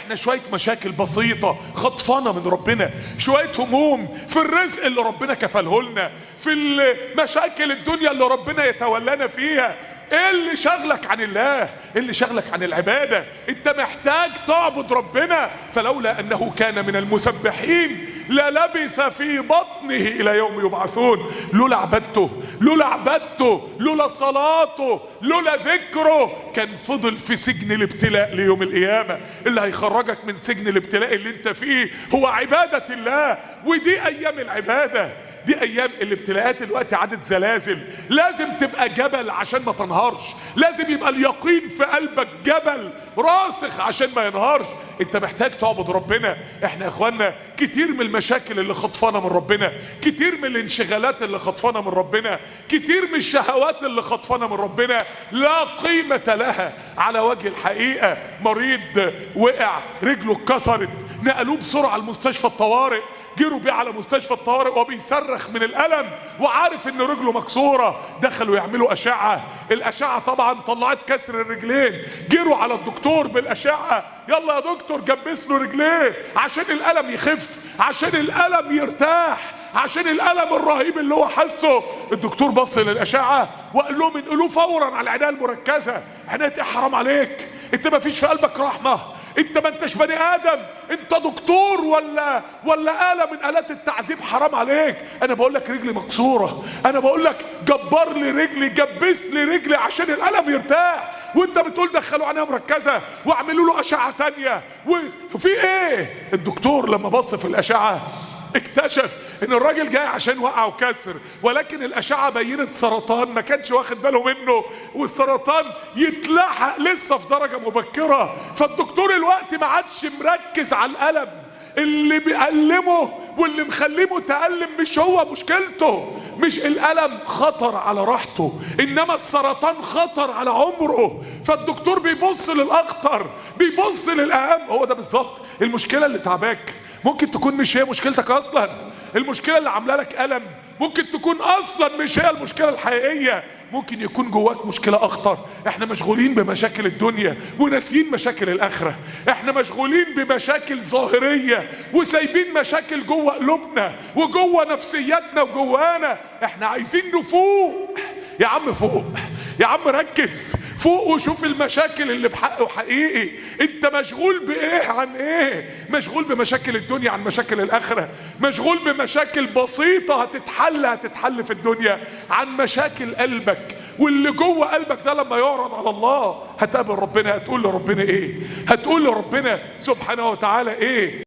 احنا شوية مشاكل بسيطة خطفانة من ربنا، شوية هموم في الرزق اللي ربنا كفله لنا، في المشاكل الدنيا اللي ربنا يتولانا فيها. ايه اللي شغلك عن الله؟ ايه اللي شغلك عن العبادة؟ انت محتاج تعبد ربنا. فلولا انه كان من المسبحين للبث في بطنه الى يوم يبعثون. لولا عبادته، لولا عبادته، لولا صلاته، لولا ذكره، كان فضل في سجن الابتلاء ليوم القيامة. اللي هيخرجك من سجن الابتلاء اللي انت فيه هو عبادة الله، ودي ايام العبادة، دي ايام الابتلاءات. الوقت عدد زلازل، لازم تبقى جبل عشان ما تنهارش، لازم يبقى اليقين في قلبك جبل راسخ عشان ما ينهارش. انت محتاج تعبد ربنا. احنا يا اخوانا كتير من المشاكل اللي خطفانا من ربنا، كتير من الانشغالات اللي خطفانا من ربنا، كتير من الشهوات اللي خطفانا من ربنا لا قيمة لها على وجه الحقيقة. مريض وقع رجله اتكسرت، نقلوه بسرعة المستشفى الطوارئ، جروا بيه على مستشفى الطوارئ وبيصرخ من الألم وعارف ان رجله مكسورة. دخلوا يعملوا أشعة، الأشعة طبعا طلعت كسر الرجلين. جروا على الدكتور بالأشعة، يلا يا دكتور جبس له رجليه عشان الألم يخف، عشان الألم يرتاح، عشان الألم الرهيب اللي هو حسه. الدكتور بص للأشعة وقال لهم انقلوه فورا على العناية المركزة. عناية ايه؟ حرام عليك، انت ما فيش في قلبك رحمة، انت ما انتش بني ادم، انت دكتور ولا آلة من آلات التعذيب. حرام عليك، انا بقول لك رجلي مكسورة، انا بقول لك جبر لي رجلي، جبس لي رجلي عشان الألم يرتاح، وانت بتقول دخلوه عناية مركزة واعملوا له أشعة تانية وفي ايه؟ الدكتور لما بص في الأشعة اكتشف ان الراجل جاي عشان وقع وكسر، ولكن الاشعة بينت سرطان ما كانش واخد باله منه، والسرطان يتلحق لسه في درجه مبكرة. فالدكتور الوقت ما عادش مركز على الالم اللي بيألمه واللي مخليه متألم، مش هو مشكلته، مش الألم خطر على راحته، إنما السرطان خطر على عمره. فالدكتور بيبص للأخطر، بيبص للأهم. هو ده بالظبط المشكلة اللي تعباك، ممكن تكون مش هي مشكلتك أصلا. المشكلة اللي عاملة لك ألم ممكن تكون أصلا مش هي المشكلة الحقيقية، ممكن يكون جواك مشكلة أخطر. احنا مشغولين بمشاكل الدنيا وناسيين مشاكل الآخرة، احنا مشغولين بمشاكل ظاهرية وسايبين مشاكل جوه قلوبنا وجوه نفسياتنا وجوانا. احنا عايزين نفوق يا عم، فوق يا عم، ركز فوق وشوف المشاكل اللي بحقه حقيقي. انت مشغول بايه عن ايه؟ مشغول بمشاكل الدنيا عن مشاكل الاخرة، مشغول بمشاكل بسيطة هتتحل في الدنيا عن مشاكل قلبك. واللي جوه قلبك ده لما يعرض على الله هتقابل ربنا، هتقول لربنا ايه؟ هتقول لربنا سبحانه وتعالى ايه؟